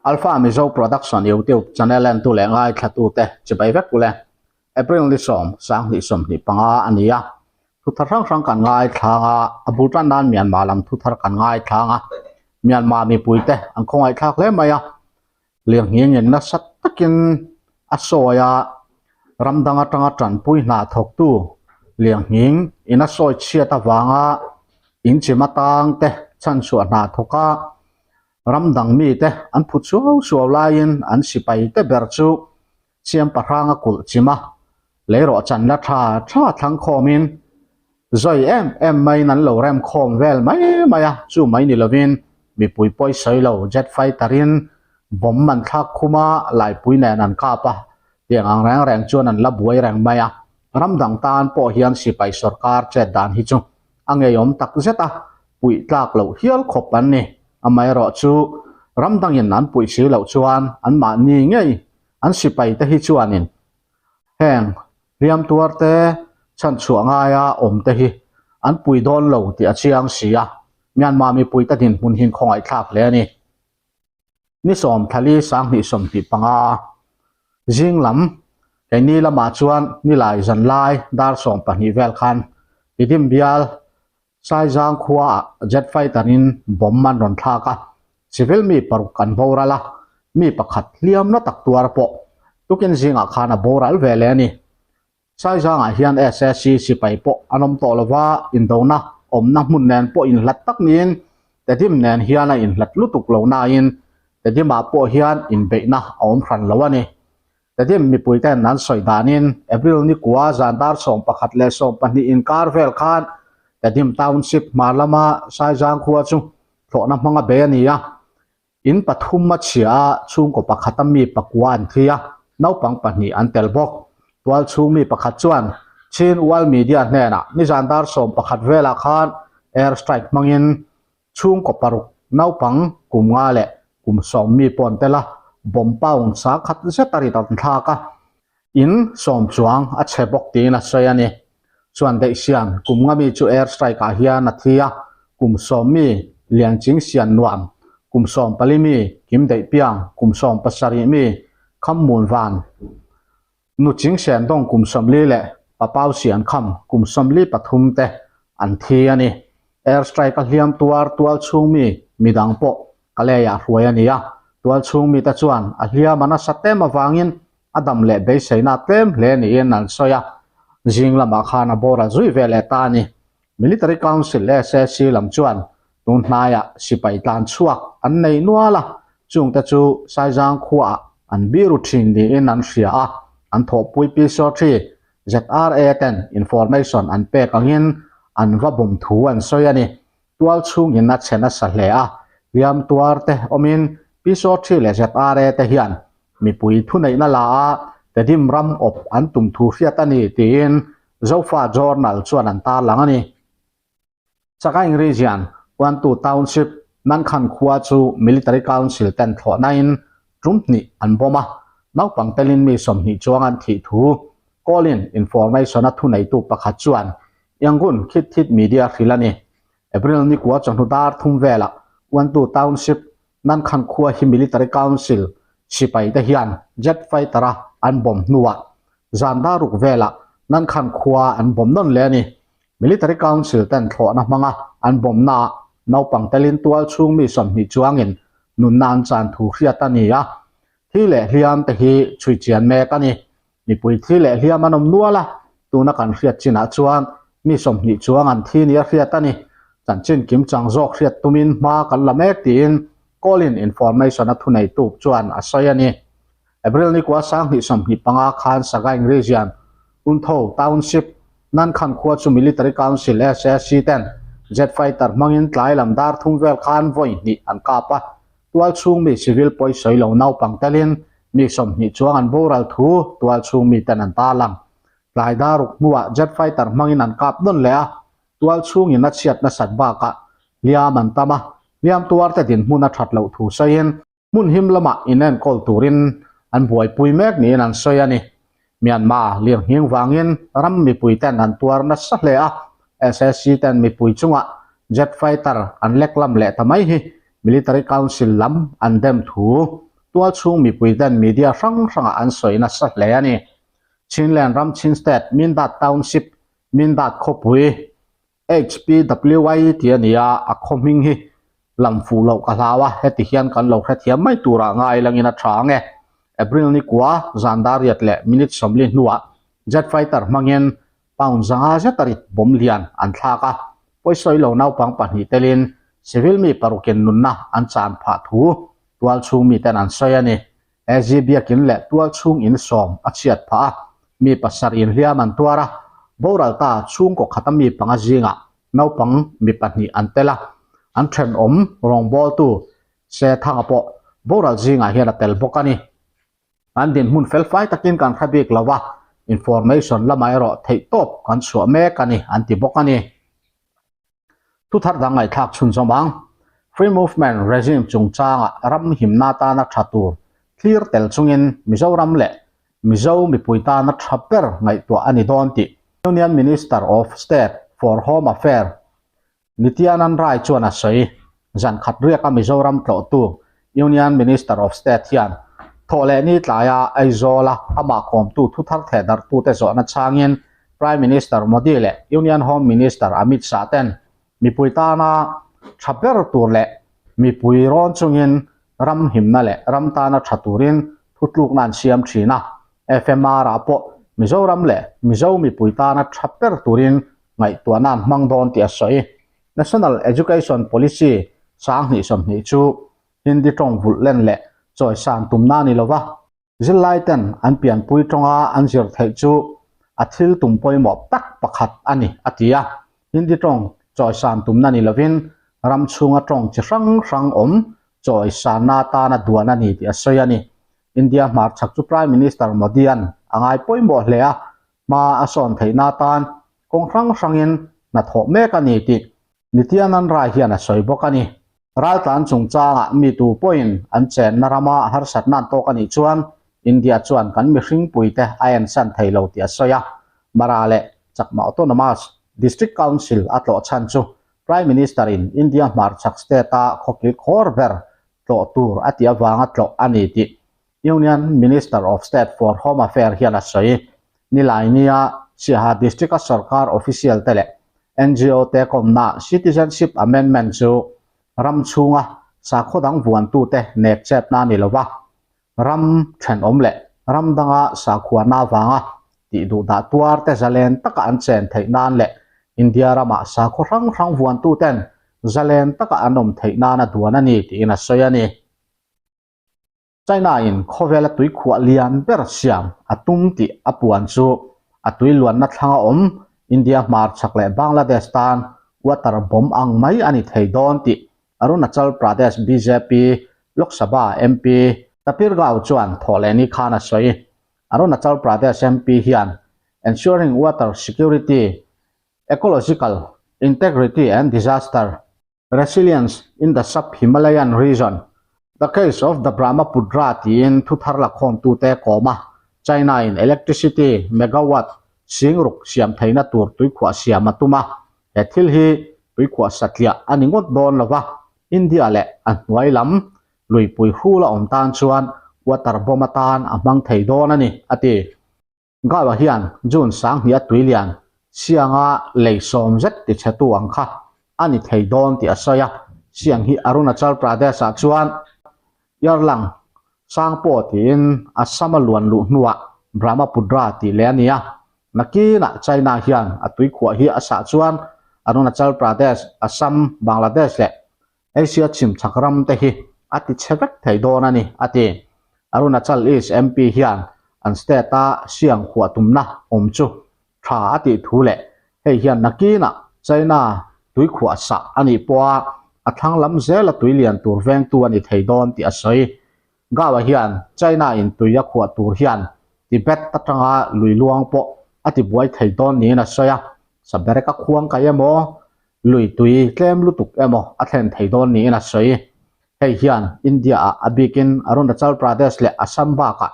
Alpha Mizo Production YouTube channel entu leh ngaithlatute chibai vek ule. April ni sawm, sanghnih sawmhnih panga a ni a. Thuthar hrang hrang kan ngaithlang a, a bul tan nan Myanmar lam thuthar kan ngaithlang a. Myanmar mipuite an khawngaihthlak hle mai a. Lirnghing in nasa takin a sawi a, ram dang atanga tanpui hna thawktu lirnghing in a sawi chhiat avanga inchim atang te chhanchhuah hna thawk a, ram dang mite an phu suau suau laiin an sipai te ber chu siam pahranga kulh chim a, leirawh channa tha tha thlang khawmin zawi em em maiin an lo rem khawm vel mai mai a, chu mai ni lovin mipui pawi sawi lo jet fighter in bomb an thlak khum a, laipui nen an kap a, tiang ang reng reng chuan an la buai reng mai a, ram dang tan pawh hian sipai sawrkar chet dan hi chu a ngeiawm tak zet a, puih tlak loh hial khawp an ni, amaherawhchu ram dangin an puih si loh chuan anmahni ngei An sipai te hi chuanin heng hliam tuar te chhanchhuah ngaia awm te hi an pui dawn lo tih a chiang si a, Myanmar mipui te dinhmun hi khawngaihthlak hle a ni. Ni sawm thlali sanghnih sawmhnih panga zing lam keini lamah chuan nilai zanlai dar sawm pahnih vel khan Tidim bial Saizang khuaah jet fighter in bomb an rawn thlak a, civil mi paruk an boral a, mi pakhat hliam na tak tuar pawh tukin zingah khan a boral ve leh a ni. Saizangah hian SAC sipai pawh an awm tawh lova, indona awmna hmun nen pawh inhlat tak niin Tedim nen hian a inhlat lutuk lo nain Tedimah pawh hian inbeihna a awm hran lo a ni. Tedim mipui ten an sawi danin April ni kua zan dar 11 leh 12 inkar vel khan Tedim Township hmar lama Saizang khua chu thlawhna hmanga bei a ni a. In pathum a chhia a, chhungkaw pakhata mi pakua an thi a, naupang pahnih an tel bawk. Tual chhung mi pakhat chuan Chin World Media hnenah nizan dar 11 velah khan air strike hmangin Chhungkaw paruk naupang kum nga leh kum sawm mi pawh an tel a, bomb pound sa khat zet a rit an thlak a, in sawm chuang a chhe bawk tiin a sawi a ni. Chuan Deihsian kum nga mi chu air strike ah hian a thi a, kum sawm mi Lianching Sian Nuam, kum sawm pali mi Kim Deihpiang, kum sawm pasarih mi Kham Mun Van, Nu Ching Sendong kum sawmli leh Pa Pau Sian Kham kum sawmli pathum te an thi a ni. Air strike a hliam tuar tual chhung mi midang pawh Kalei-ah hruai a ni a. Tual chhung mite chuan a hliam a nasa tlem avangin a dam leh beiseina tlem hle niin an sawi a. Zing lamah khan a boral zui ve leh ta a ni. Military Council SAC lam chuan tun hnaiah sipai tlan chhuak an nei nual a, chungte chu Saizang khuaah an biru thin niin an hria a, an thawhpui Pi Sawthi, ZRA ten information an pek angin an va bum thu an sawi a ni. Tual chhungin a chhe nasa hle a, hliam tuar te awmin Pi Sawthi leh ZRA te hian mipui thuneihna la a Tedim ram awp an tum thu hriat a ni tiin Zofa Journal chuan an tarlang a ni. Sagaing Region, Kwantu Township, Nankhan khua chu Military Council ten thlawhnain tum hnih an bawm a, naupang telin mi sawmhnih chuang an thih thu Call-in Information-a thuneitu pakhat chuan Yangon Khit Thit Media hrilh a ni. April ni kua chawhnu dar thum velah Kwantu Township, Nankhan khua hi Military Council sipai te hian jet fighter a an bomb hnuah zan daruk velah Nankhan khua an bomb nawn leh a ni. Military Council ten thlawhna hmanga an bomb naah naupang telin tual chhung mi sawmhnih chuangin nunna an chan thu hriat a ni a, thi leh hliam te hi chhui chian mek a ni. Mipui thi leh hliam an awm nual a, tuna kan hriat chinah chuan mi sawmhnih chuang an thi nia hriat a ni. Chanchin kim chang zawk hriat tumin hma kan la mek tiin Call-in Information a thunei tuk chuan a sawi a ni. April ni kua sanghnih sawmhnih panga khan Sagaing Region, Untho Township, Nankhan khua chu Military Council SAC ten jet fighter hmangin tlai lam dar thum vel khan vawi hnih an kap a, tual chhung mi civil pawi sawi lo naupang telin mi sawmhnih chuang an boral thu tual chhung mi ten an tarlang. Tlai daruk hnuah jet fighter hmangin an kap nawn leh a, tual chhungin a chhiat nasat bakah hliam an tam a, hliam tuarte dinhmun a that loh thu sawiin, Hmun him lamah inenkawl turin an buaipui mek niin an sawi a ni. Myanmar lirnghing vangin ram mipui ten an tuar nasa hle a, SAC ten mipui chungah jet fighter an lek lam leh ta mai hi Military Council lam an dem thu tualchhung mipuiten media hrang hrangah an sawi nasa hle a ni. Chinland ram Chin State Mindat Township, Mindat khawpui, HPWY tih a ni a, a khaw hming hi lam fuh loh ka hlau a, heti hian kan lo hrethiam mai turah ngai langin a tha ang e. April ni kua zan dar riat leh minute 40 hnuah jet fighter hmangin pound 500 zet a rit bomb lian an thlak a, pawisawi lo naupang pahnih telin civil mi parukin nunna an chan phah thu tualchhung miten an sawi a ni. AZ biakin leh tualchhung in sawm a chhiat phah a, mi pasarih inhliam an tuar a, boral ta chhungkaw khata mi panga zingah naupang mi pahnih an tel a, an thenawm rawngbawltu Se Thanga pawh boral zingah hian a tel bawk a ni. An dinhmun felfai takin kan hre bik lo a, information lamah erawh theihtawp kan chhuah mek a ni an ti bawk a ni. Thuthar dang ngaihthlak chhunzawm ang. Free Movement Regime chungchanga ram himna atana tha tur thlir tel chungin Mizoram leh Mizo mipui tana tha ber ngaihtuah a ni dawn tih Union Minister of State for Home Affairs Nityanand Rai chuan a sawi. Zan khat riaka Mizoram tlawhtu Union Minister of State hian thawhlehni tlaia Aizawla amah kawmtu thuthar thehdarhtute zawhna chhangin Prime Minister Modi leh Union Home Minister Amit Shah ten mipui tana tha ber tur leh mipui rawn chungin ram himna leh ram tana tha turin thutlukna an siam thin a. FMR-ah pawh Mizoram leh Mizo mipui tana tha ber turin ngaihtuahna an hmang dawn tih a sawi. National Education Policy 2020 chu Hindi tawng vulh len leh chawisan tumna a ni lo va, zirlai ten an pianpui tawnga an zir theih chu a thil tum pawimawh tak pakhat a ni, a ti a. Hindi tawng chawisan tumna ni lovin ram chhunga tawng chi hrang hrang awm chawisanna atana duan a ni tih a sawi a ni. India hmarchhak chu Prime Minister Modi-a'n a ngai pawimawh hle a, hma a sawn theihna atan kawng hrang hrangin hnathawh mek a ni tih Nityanand Rai hian a sawi bawk a ni. Raltlan chungchangah mi tu pawhin an chenna rama harsatna an tawk a nih chuan India chuan kan mihringpuite a ensan thei lo tih a sawi a. Mara leh Chakma Autonomous District Council a tlawh chhan chu Prime Minister-in India hmarchhak state-a khawkil khawr ber tlawh tur a tih avanga tlawh a ni tih Union Minister of State for Home Affair hian a sawi. Nilaini-a Siaha District-a sorkar official te leh NGO te kawmna Citizenship Amendment chu ram chhunga sakhaw dang vuantute nek chetna a ni lo va, ram thenawm leh ram danga sakhuana avanga tih duh dah tuar te zalen taka an chen theih nan leh India ramah sakhaw hrang hrang vuantuten zalen taka an awm theih nana duan a ni tiin a sawi a ni. China-in khawvela tuikhuah lian ber siam a tum tih a puan chu a tui luanna thlanga awm India hmarchhak leh Bangladesh tan water bomb ang mai a ni thei dawn tih Arunachal Pradesh bjp Lok Sabha MP Tapir Gao chuan thawhlehni khan a sawi. Arunachal Pradesh MP hian Ensuring Water Security, Ecological Integrity and Disaster Resilience in the Sub-Himalayan Region, The Case of the Brahmaputra tiin thu thar la khawmtute kawm a, China-in electricity megawatt 6000 siam theihna tur tuikhuah siam a tum a, he thil hi tuikhuah satliah a ni ngawt dawn lo va, India leh a hnuai lam luipui hrul a awm tan chuan water bomb atan a hmang thei dawn a ni, a ti. Gawa hian June 2000 a tui lian Sianga lei sawm zet tichhetu ang kha a ni thei dawn tih a sawi a. Siang hi Arunachal Pradesh-ah chuan Yarlang Sangpo tiin Assam a luan luh hnuah Brahmaputra tih leh a ni a. Nakinah China hian a tuikhuah hi a sah chuan Arunachal Pradesh, Assam, Bangladesh leh Asia chhimchhak ram te hi a ti chhe vek thei dawn a ni, a ti. Arunachal East MP hian an state-a siang khuah tumna awm chu tha a tih thu leh hei hian nakinah China tuikhuah sah a nih pawha a thlang lam zela tui lian tur vengtu a ni thei dawn tih a sawi. Gawa hian China-in tui a khuah tur hian Tibet atanga lui luang pawh a tibuai thei dawn niin a sawi a, Sabereka khuang kai emaw lui tui tlem lutuk emaw a thlen thei dawn niin a sawi. Hei hian India-ah a bikin Arunachal Pradesh leh Assam bakah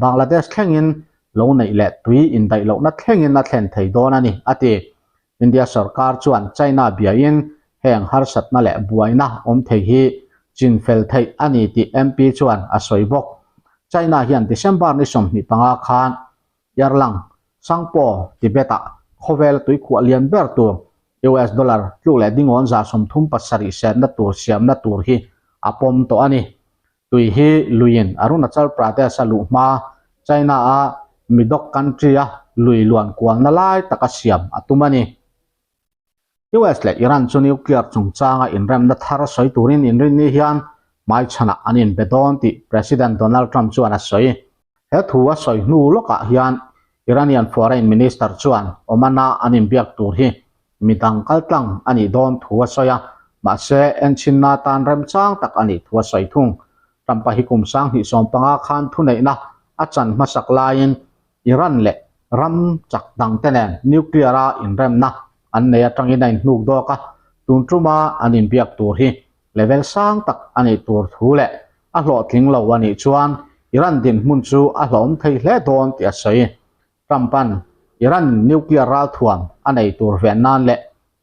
Bangladesh thlengin lo neih leh tui indaih lohna thlengin a thlen thei dawn a ni, a ti. India sorkar chuan China biain heng harsatna leh buaina awm thei hi chinfel theih a ni tih MP chuan a sawi bawk. China hian December ni 25 khan Yarlang, Sangpo, Tibet-ah khawvel tuikhuah lian ber tur US dollar tluk leh dingawn 37 senna tur siamna tur hi a pawm tawh a ni. Tui hi luiin Arunachal Pradesh-a luh hma China-a Midok country-a lui luan kualna lai taka siam a tum a ni. US leh Iran chu nuclear chungchanga inremna thar sawi turin inrinni hian hmaichhanah an inbe dawn tih President Donald Trump chuan a sawi. He thu a sawi hnu lawkah hian Iranian Foreign Minister chuan Oman-a an inbiak tur hi midang kaltlang a nih dawn thu a sawi a, mahse enchhinna tan remchang tak a nih thu a sawi thung. Trump-a hi kum 2015 khan thuneihna a chan hmasak laiin Iran leh ram chak dangte nen nuclear-a inremna an nei atangin a inhnuk dawk a, tun tuma an inbiak tur hi level sang tak a nih tur thu leh a hlawhtling lo a nih chuan Iran dinhmun chu a hlawm thei hle dawn tih a sawi. Trump-a'n Iran nuclear ralthuam a nei tur ven nan leh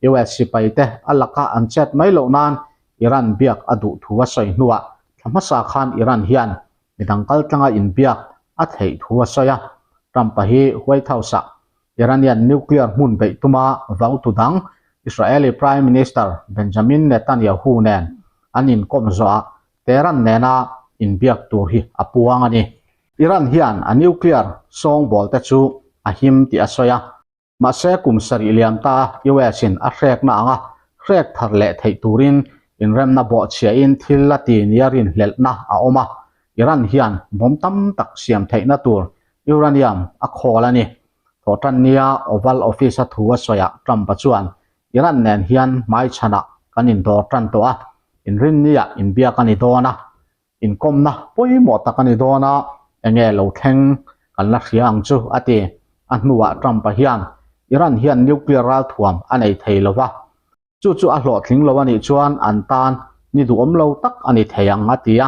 US sipaite a laka an chet mai loh nan Iran biak a duh thu a sawi hnuah thla hmasa khan Iran hian midang kaltlanga inbiak a theih thu a sawi a. Trump-a hi White House-ah Iranian nuclear hmun beih tuma vautu dang Israeli Prime Minister Benjamin Netanyahu nen an inkawm zawhah Tehran nena inbiak tur hi a puang a ni. Iran hian a nuclear sawngbawl te chu a him tih a sawi a. Mahse kum sarih liam ta US in a hrekna anga hrek thar leh theih turin inremna bawhchhiahin thil a ti nia rinhlelhna a awm a, Iran hian bomb tam tak siam theihna tur uranium a khawl a ni. Thawhtan nia Oval Office-a thu a sawiah Trump-a chuan Iran nen hian hmaichhanah kan indawr tan tawh a, inrinniah inbiak a ni dawn a, Inkawmna pawimawh tak a ni dawn a, enge lo thleng kan la hria ang chu, a ti. A hnuah Trump-a hian Iran hian nuclear ralthuam a nei thei lo va, chu chu a hlawhtling lo a nih chuan an tan ni duhawm lo tak a ni thei ang, a ti a.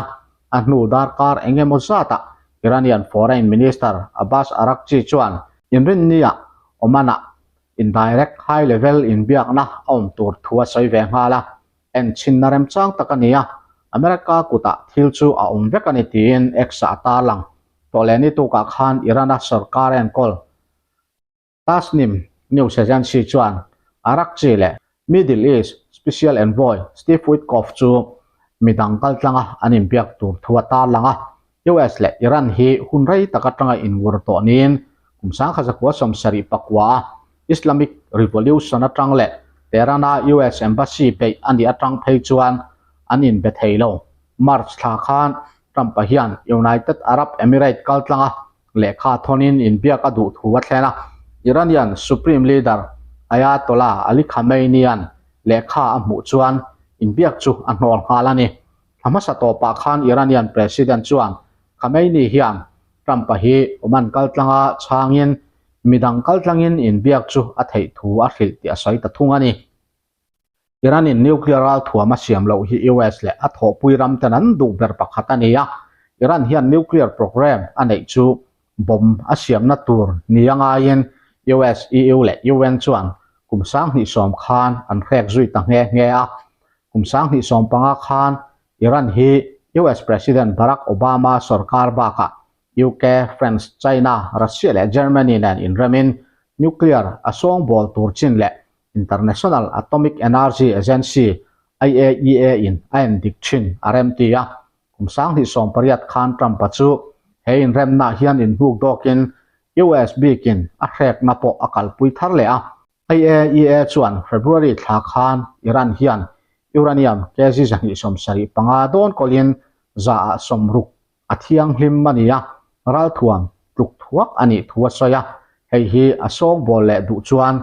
A hnu darkar eng emaw zatah Iranian Foreign Minister Abbas Araghchi chuan inrinniah Oman-ah indirect high level inbiakna a awm tur thu a sawi ve nghal a. Enchhinna remchang tak a ni a, America kutah thil chu a awm vek a ni tiin X-ah a tarlang. Tawhlehni tukah khan Iran-a sorkar enkawl Tasnim News Agency chuan Araghchi leh Middle East Special Envoy Steve Witkoff chu midang kaltlanga an inbiak tur thu a tarlang a. US leh Iran hi hun rei tak atanga inwur tawh niin kum 1974 a Islamic Revolution atang leh Tehran-a US Embassy beih a nih atang phei chuan an inbe thei lo. March thla khan Trump-a hian United Arab Emirates kaltlanga lehkha thawnin inbiak a duh thu a thlen a, Iranian Supreme Leader Ayatollah Ali Khamenei-a'n lehkha a hmuh chuan inbiak chu a hnawl nghal a ni. Thla hmasa tawpah khan Iranian President chuan Khamenei hian Trump-a hi Oman kaltlanga chhangin midang kaltlangin inbiak chu a theih thu a hrilh tih a sawi ta thung a ni. Iran-in nuclear ralthuam a siam loh hi US leh a thawhpui ram ten an duh ber pakhat a ni a, Iran hian nuclear program a neih chu bomb a siamna tur nia ngaiin US, EU leh UN chuan kum 2010 khan an hrek zui ta nghe nghe a. Kum 2015 khan Iran hi US President Barack Obama sorkar bakah UK, France, China, Russia leh Germany nen inremin nuclear a sawngbawl tur chin leh International Atomic Energy Agency, IAEA, in a endik thin a remti a. Kum 2018 khan Trump-a chu he inremnaah hian inhnuk dawkin US bikin a hrekna pawh a kalpui thar leh a. IAEA chuan February thla khan Iran hian uranium kg 275 dawn kawlhin 60% a thianghlim a ni a, ralthuam tluk thuak a nih thu a sawi a. Hei hi a sawngbawl leh duh chuan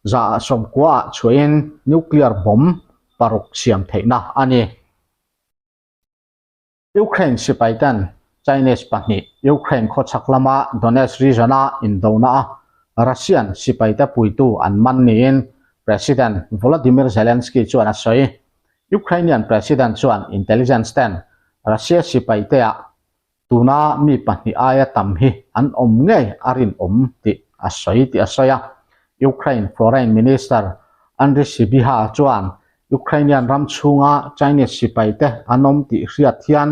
90%-ah chhuahin nuclear bomb paruk siam theihna a ni. Ukraine sipaiten Chinese pahnih Ukraine khawchhak lama Donetsk region-a indona a Russian sipaite puitu an man niin President Volodymyr Zelensky chuan a sawi. Ukrainian President chuan intelligence ten Russia sipaitea tuna mi pahnih aia tam hi an awm ngei a rinawm tih a sawi tih a sawi a. Ukraine Foreign Minister Andriy Sybiha chuan Ukrainian ram chhunga Chinese sipaite an awm tih hriat hian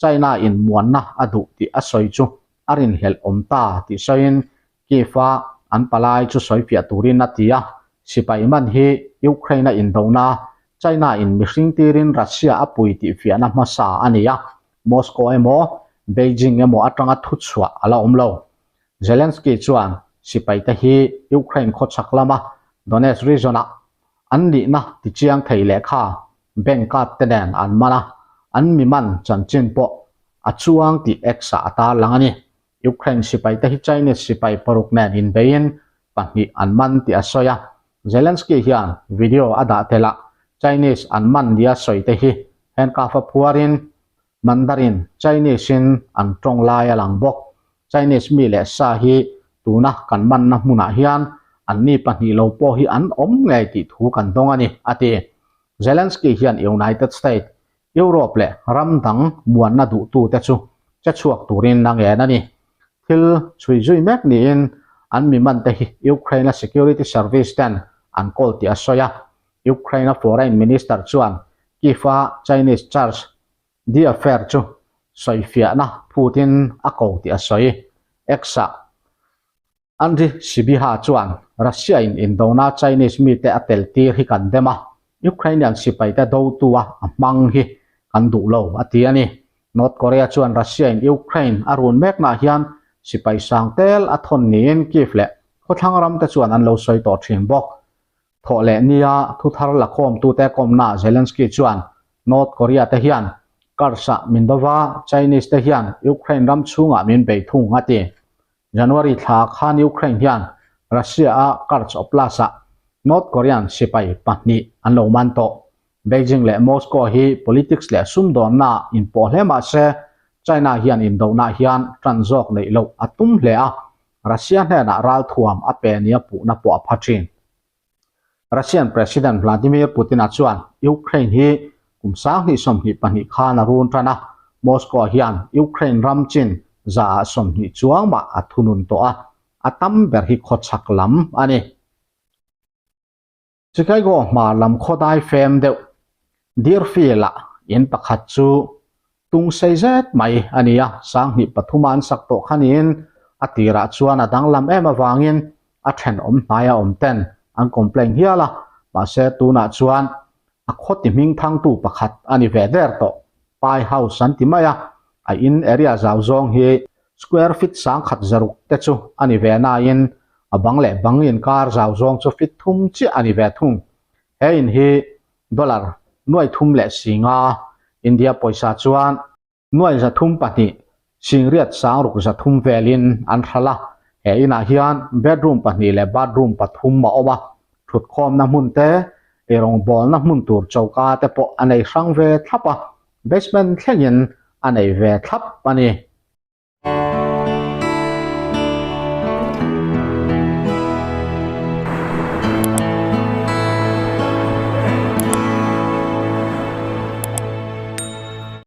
China in muanna a duh tih a sawi chu a rinhlelh awm ta tih sawiin Kyiv-a an palai chu sawifiah turin a ti a, sipai man hi Ukraine-a indona China in mihring tirin Russia a pui tih fiahna hmasa a ni a, Moscow emaw Beijing emaw atanga thuchhuah a la awm lo. Zelensky chuan sipaite hi Ukraine khawchhak lama Donetsk region-ah an nihna tichiang thei lehkha bank card te nen an man a, an mi man chanchin pawh a chuang tih X-ah a tarlang a ni. Ukraine sipaite hi Chinese sipai paruk nen inbeiin pahnih an man tih a sawi a, Zelensky hian video a dah tel a, Chinese an man nia sawi te hi handcuff a phuarin Mandarin Chinese-in an tawng lai a lang bawk. Chinese mi leh sa hi tuna kan manna hmunah hian anni pahnih lo pawh hi an awm ngei tih thu kan dawng a ni, a ti. Zelensky hian United States, Europe leh ram dang muanna duhtute chu che chhuak turin a ngen a ni. Thil chhui zui mek niin an mi mante hi Ukraine-a security service ten an kawl tih a sawi a. Ukraine-a foreign minister chuan Kyiv-a Chinese charge d'affaires chu sawifiahna phutin a ko tih a sawi. X-ah Andriy Sybiha chuan Russia-in indona Chinese mite a tel tir hi kan dem a, Ukrainian sipaite dotua a hmang hi kan duh lo, a ti a ni. North Korea chuan Russia-in Ukraine a run meknaah hian sipai sang tel a thawn niin Kyiv leh khawthlang ramte chuan an lo sawi tawh thin bawk. Thawh leh nia thuthar lakhawmtute kawmnaah Zelensky chuan North Korea te hian Kursk-ah min do va, Chinese te hian Ukraine ram chhungah min bei thung a ti. January thla khan Ukraine hian Russia-a Kursk Oblast-ah North Korean sipai pahnih an lo man tawh. Beijing leh Moscow hi politics leh sumdawnnaah inpawh hle mah se China hian indohnaah hian tan zawk neih loh a tum hle a, Russia hnenah ralthuam a pe nia puhna pawh a pha thin. Russian President Vladimir Putin-a chuan Ukraine hi kum 2022 khan a run tan a, Moscow hian Ukraine ram chin 20% chuang mah a thunun tawh a, a tam ber hi khawchhak lam a ni. Chicago hmar lam khawdai fem deuh Deerfield-ah in pakhat chu tung sei zet mai a ni a, 2003 a an sak tawh khanin a tirah chuan a danglam em avangin a thenawm hnaia awm ten an complain hial a, mahse tunah chuan a khawti hming thangtu pakhat a ni ve der tawh. Pie House an ti mai a, a in area zau zawng hi square feet 1006 te chu a ni ve nain a bang leh bang inkar zau zawng chu feet thum chiah a ni ve thung. He in hi dollar nuai thum leh singa India pawisa chuan nuai 302 singriat sangruk 300 velin an hral a. He inah hian bedroom pahnih leh bathroom pathum a awm a, thutkhawmna hmun te, eirawngbawlna hmun tur choka te pawh a nei hrang ve thlap a, basement thlengin a nei ve thlap a ni.